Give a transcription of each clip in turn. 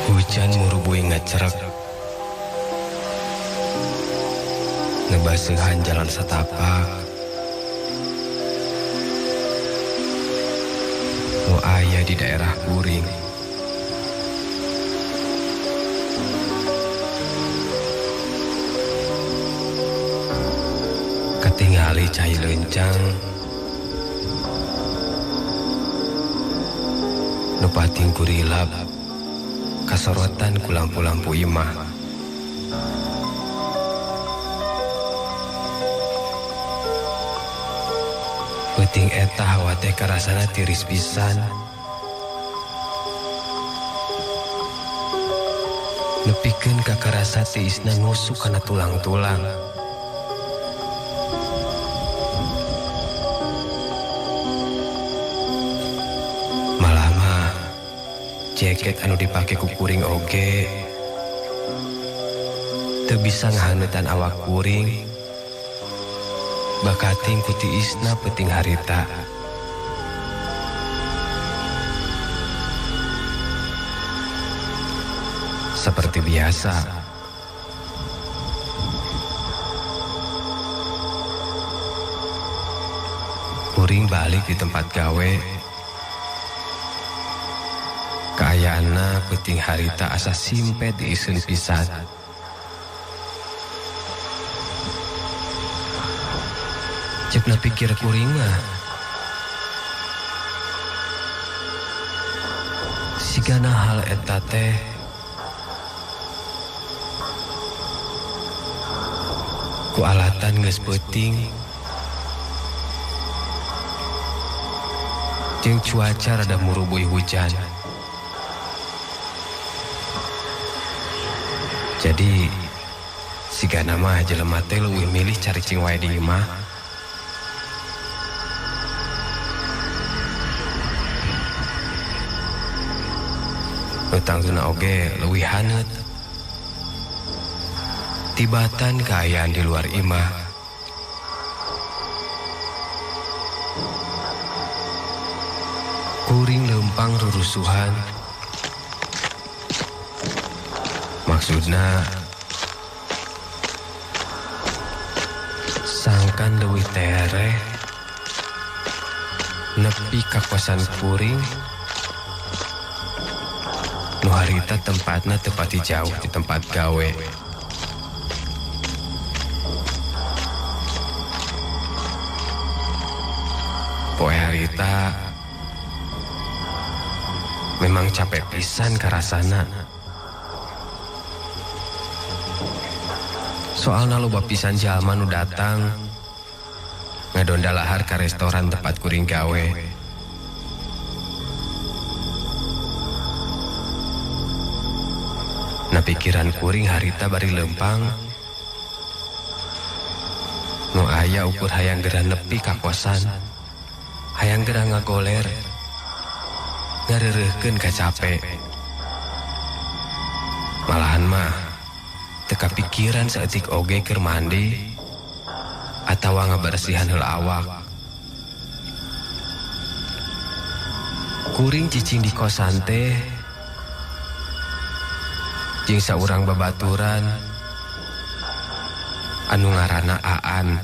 Hujan murubuy ngacerek, ngebaseuhan jalan satapak nu aya di daerah kuring. Katingali cai leuncang nu pating kurilap kasorotan ku lampu-lampu imah. Peuting eta hawa teh karasana tiris pisan. Nepikeun ka karasa tiisna nusuk kana tulang-tulang. Malah mah jaket anu dipake ku kuring oge teu bisa ngahaneutan awak kuring bakating ku tiisna peuting harita. Seperti biasa, kuring balik di tempat gawe. Kaayaanna peuting harita asa simpet diiseun pisan. Ceukna pikir kuring mah, sigana hal eta teh ku alatan geus peuting jeung cuaca rada murubuy hujan. Jadi sigana mah jelema teh leuwih milih caricing wae di imah. Nu tangtuna oge leuwih haneut. Tibatan kaayaan di luar imah. Kuring leumpang rurusuhan. Maksudna sangkan leuwih tereh nepi ka kosan kuring nu harita tempatna teu pati jauh ti tempat gawe. Poe harita memang capek pisan karasana. Soalna loba pisan jalma nu datang ngadonda lahar ka restoran tempat kuring gawe. Na pikiran kuring harita bari leumpang nu aya ukur hayang geura nepi ka kosan, hayang geura ngagoler, ngareureuhkeun ka cape. Malahan mah teu kapikiran saeutik oge keur mandi atawa ngabersihan heula awak. Kuring cicing di kosan teh jeung saurang babaturan anu ngaranna Aan.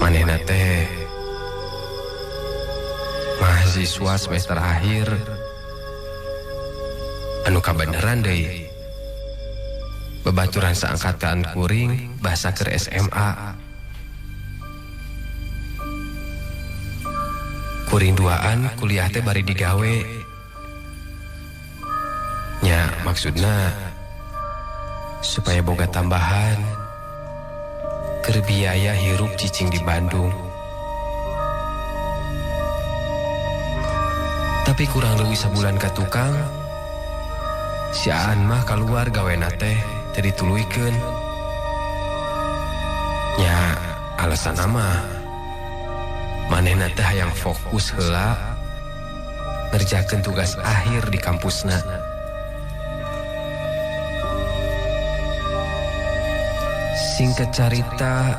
Manehna teh mahasiswa semester akhir anu kabeneran deui. Babaturan saangkatan kuring basa keur SMA. Kuring duaan kuliah teh bari digawe. Nya maksudna supaya boga tambahan keur biaya hirup cicing di Bandung. Tapi kurang leuwih sabulan ka tukang, si Aan mah kaluar gawena teh teu dituluykeun. Nya alasanna mah manehna teh hayang fokus heula ngerjakeun tugas akhir di kampusna. Singkat carita,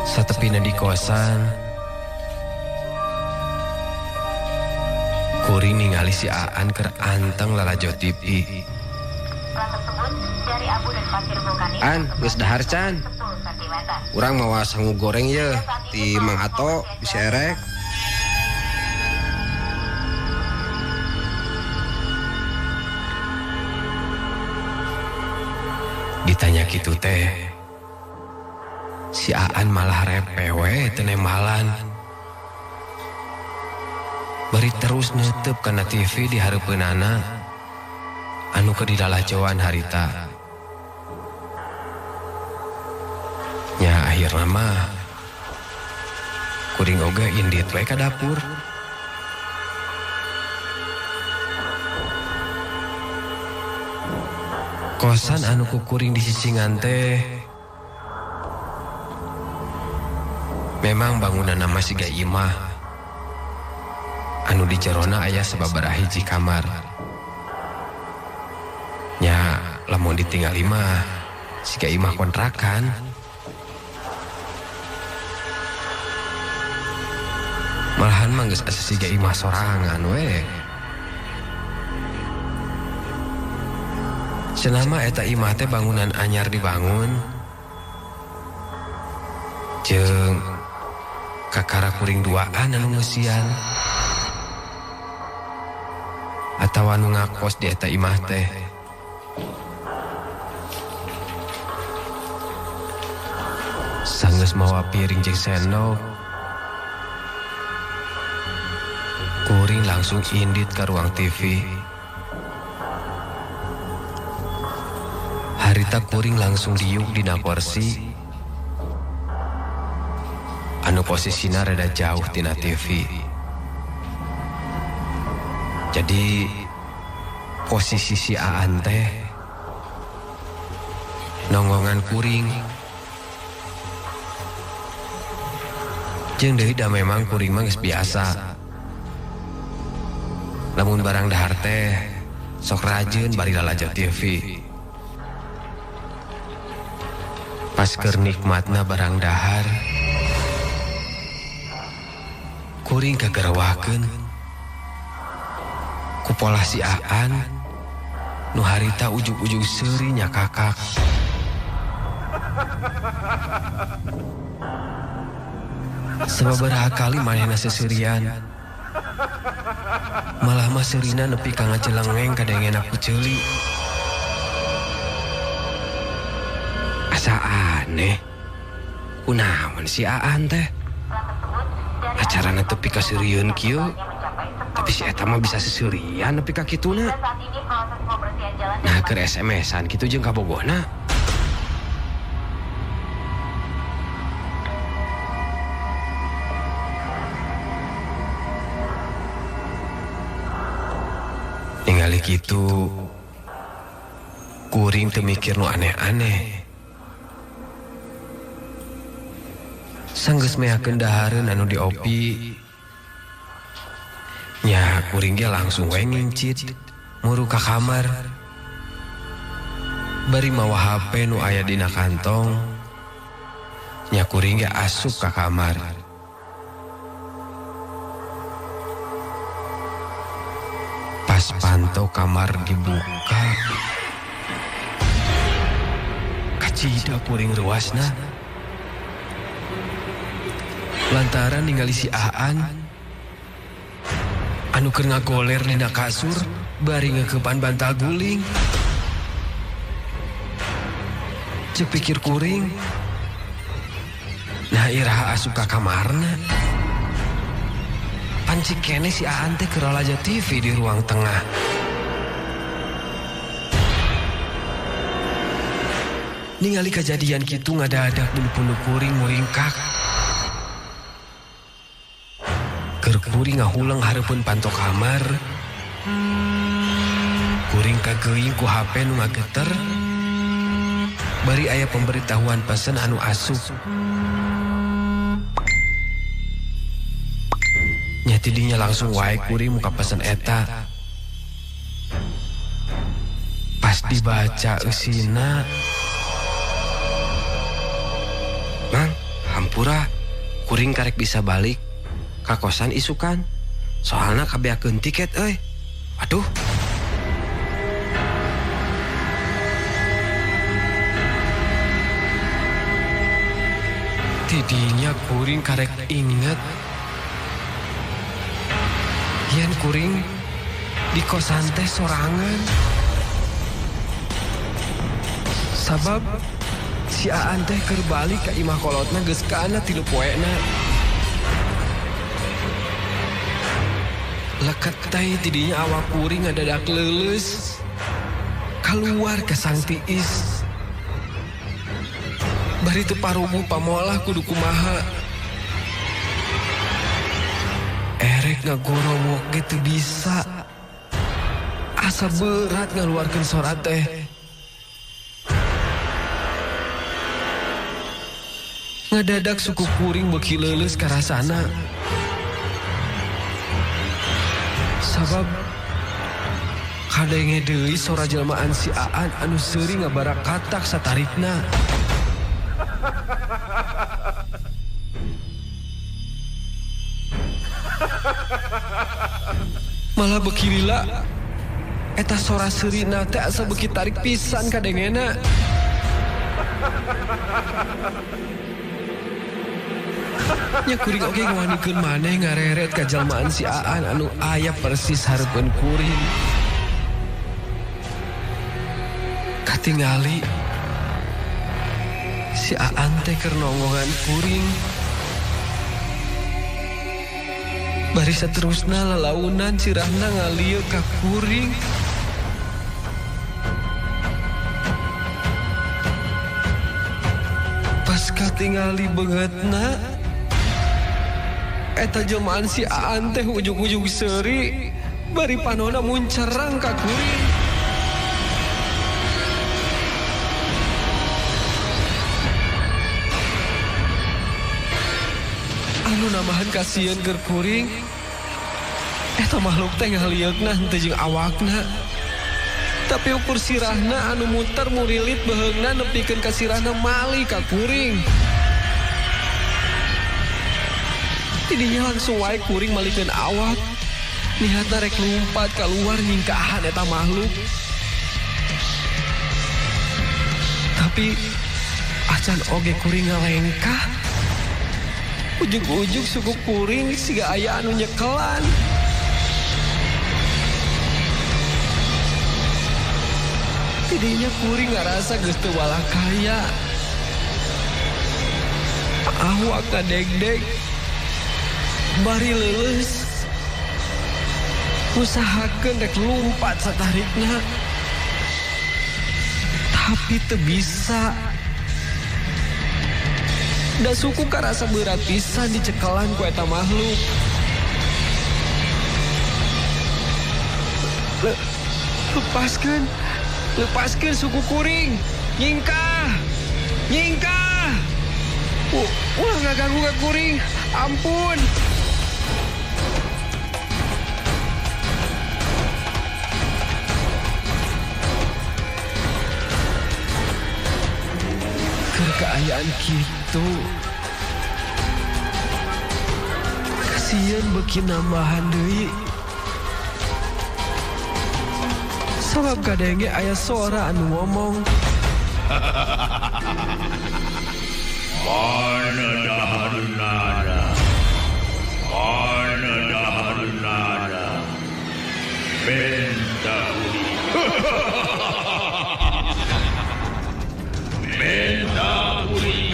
satepina di kosan, Kuring ningali si Aan keur anteng lalajo TV. An, geus dahar can. Urang mawa sangu goreng ye ti Mang Ato bisa erek. Ditanya kitu teh, si Aan malah repe we teu nembalan. Bari terus netep kana TV di hareupeunana anu keur dilalajoan harita. Nya akhirna mah kuring oge indit we ka dapur. Kosan anu ku kuring disicingan teh memang bangunanna mah siga imah anu di jerona aya sababaraha hiji kamar. Nya lamun ditinggali mah siga imah kontrakan. Malahan mah geus asa siga imah sorangan we. Cenah mah eta imah teh bangunan anyar dibangun jeung kakara kuring duaan anu ngeusian atawa nu ngakos di eta imah teh. Sanggeus mawa piring jeung sendok, kuring langsung indit ka ruang TV. Harita kuring langsung diuk dina kursi anu posisina rada jauh tina TV. Jadi posisi si Aan teh nonggongan kuring. Jeung deui da memang kuring mah geus biasa. Lamun barang dahar teh sok rajeun bari lalajo TV. Pas keur nikmatna barang dahar, kuring kagerawakeun ku polah si Aan nu harita ujug-ujug seuri nyakakak. Sababaraha kali manehna seserian, malah mah seurina nepi ka ngajelengeng kadengena ku ceuli. Asa aneh, kunaon si Aan teh? Acarana tepi ka seurieun kieu, tapi si eta mah bisa seseurian nepi ka kituna. Nah keur SMS-an kitu jeung kabogohna. Ningali kitu, kuring teu mikir nu aneh-aneh. Sanggeus meakeun dahareun anu diopi, nya kuring ge langsung we ngincit muru ka kamar. Bari mawa HP nu aya dina kantong, nya kuring ge asup ka kamar. Pas panto kamar dibuka, kacida kuring ruasna. Lantaran ningali si Aan anu keur ngagoler dina kasur bari ngeukepan bantal guling. Ceuk pikir kuring, nah iraha asup ka kamarna. Panci kene si Aan teh keur lalajo TV di ruang tengah. Ningali kajadian kitu ngadadak bulu punduk kuring muringkak. Keur kuring ngahuleng hareupeun panto kamar, kuring kageuing ku HP nu ngageter. Bari aya pemberitahuan pesen anu asup. Nya tidinya langsung wae kuring muka pesen eta. Pas dibaca eusina, Mang, hampura, kuring karek bisa balik ka kosan isukan. Soalna kabeakeun tiket euy. Aduh. Tidinya kuring karek inget. Yen kuring di kosan teh sorangan. Sabab si Aan teh keur balik ka imah kolotna geus kana 3 poena. Leket teh tidinya awak kuring ngadadak leuleus. Kaluar ka sang tiis. Bari teu parubuh pamolah kudu kumaha. Erek ngagorowok ge teu bisa. Asa berat ngaluarkeun sora teh. Ngadadak suku kuring beuki leuleus karasana. Sabab kadenge deui sora jelmaan si Aan anu seuri ngabarakatak satarikna. Malah beuki lila eta sora seurina teh asa beuki tarik pisan kadengena. Nya kuring oge ngawanikeun maneh ngareret ka jalmaan si Aan anu aya persis hareupeun kuring. Katingali si Aan teh keur nongongan kuring. Bari saterusna lalaunan sirahna ngalieu ka kuring. Pas katingali beungeutna eta jelmaan si Aan teh ujug-ujug seuri bari panona muncerang ka kuring. Anu namahan kasieun keur kuring eta makhluk teh ngalieukna henteu jeung awakna. Tapi ukur sirahna anu muter murilit beheungna nepikeun ka sirahna mali ka kuring. Tidinya langsung wae kuring malikeun awak. Niatna rek lumpat kaluar nyingkahan eta makhluk. Tapi acan oge kuring ngalengkah. Ujug-ujug suku kuring siga aya anu nyekelan. Tidinya kuring ngarasa geus teu walakaya. Awak kadegdeg. Bari leuleus. Usahakeun rek lumpat satarikna. Tapi teu bisa. Da suku karasa berat pisan dicekelan ku eta makhluk. Lepaskeun. Lepaskeun suku kuring. Nyingkah. Nyingkah. Ulah ngaganggu ka kuring. Ampun. Keayaan gitu. Kasian beuki nambahan deui. Sabab kadenge aya sora anu ngomong. Mana daharnana? Mana daharnana? Benta uli. Benta uli.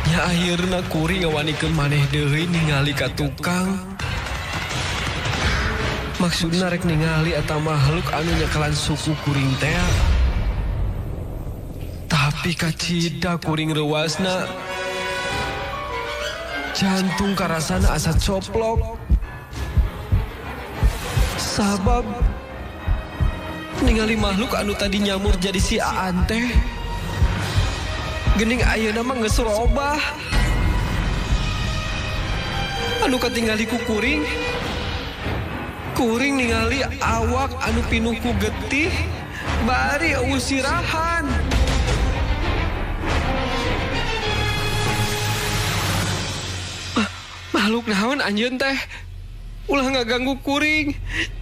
Nya akhirna kuring ngawanikeun maneh deui ningali ka tukang. Maksudna rek ningali eta makhluk anu nyekelan suku kuring teh. Tapi kacida kuring reuasna. Jantung karasana asa coplok. Sabab ningali makhluk anu tadi nyamur jadi si Aan teh. Gening ayeuna mah geus robah. Anu katingali ku kuring Kuring ningali awak anu pinuh ku getih bari eueuh sirahan. Makhluk naon anjeun teh? Ulah ngaganggu kuring.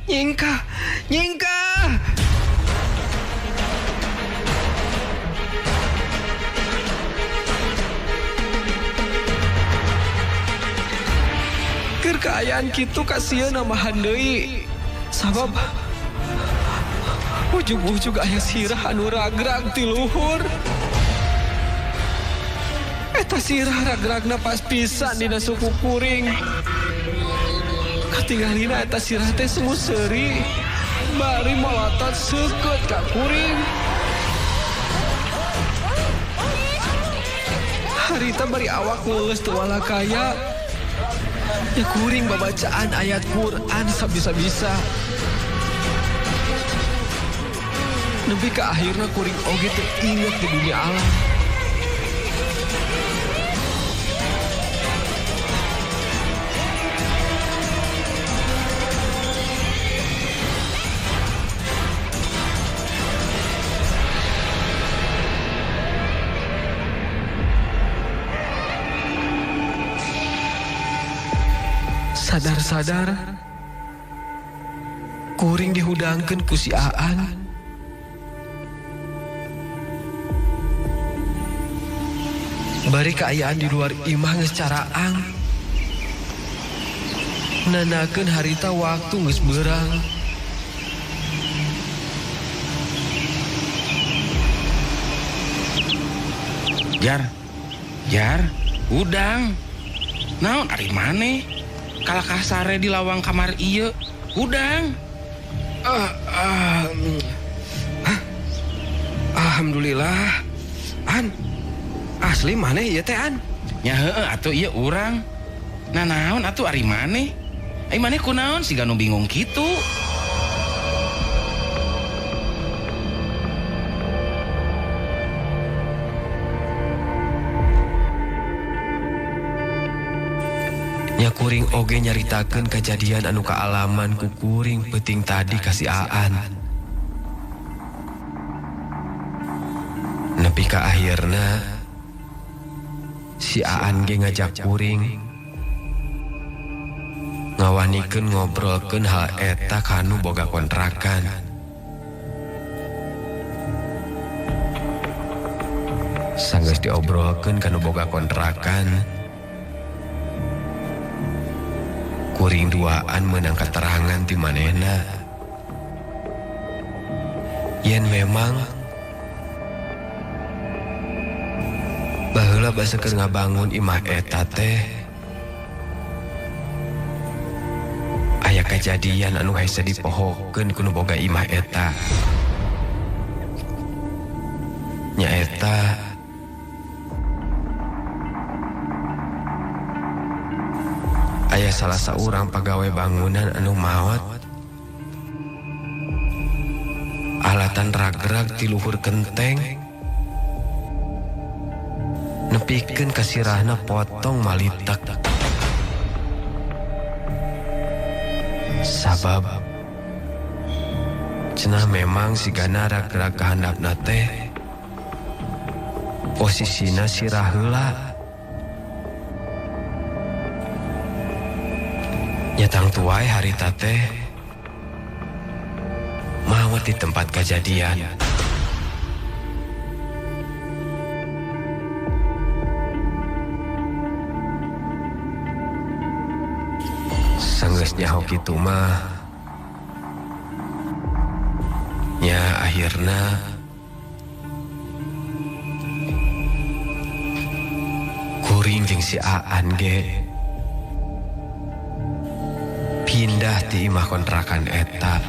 Nyingkah, nyingkah. Keur kaayaan kitu kasieun namahan deui. Sabab ujug-ujug aya sirah anu ragrag ti luhur. Eta sirah ragragna pas pisan dina suku kuring. Katingalina eta sirah teh semu seuri. Bari molotot seukeut ka kuring. Harita bari awak leuleus teu walakaya. Ya kuring babacaan ayat Quran sabisa-bisa. Nepi ka akhirna kuring oge teu inget di dunia alam. Sadar-sadar kuring dihudangkeun ku si Aan. Bari kaayaan di luar imah geus caraang. Nanakeun harita waktu geus beurang. Jar, jar, hudang. Naon ari maneh? Kalakah sare di lawang kamar ieu, hudang. Alhamdulillah. An, asli maneh ieu teh An? Nya heueuh atuh ieu urang. Nah naon atuh ari maneh? Ai maneh kunaon siga nu bingung kitu? Nya kuring oge nyaritakeun kejadian anu kaalaman ku kuring peuting tadi ka si Aan. Nepi ka akhirna si Aan ge ngajak kuring ngawanikeun ngobrolkeun hal eta kanu boga kontrakan. Sanggeus diobrolkeun kanu boga kontrakan, kuring duaan menang keterangan ti manehna. Yen memang baheula basa keur ngabangun imah eta teh aya kajadian anu hese dipohokeun ku nu boga imah eta. Nyaeta aya salah saurang pagawe bangunan anu maot alatan ragrag ti luhur kenteng nepikeun ka sirahna potong malitek. Sabab cenah memang sigana ragrag kahandapna teh posisina sirah heula. Nyatang tuai harita teh maot di tempat kejadian. Sanggeus nyaho kitu mah nya akhirna kuring jeung si Aan ge pindah ti imah kontrakan eta.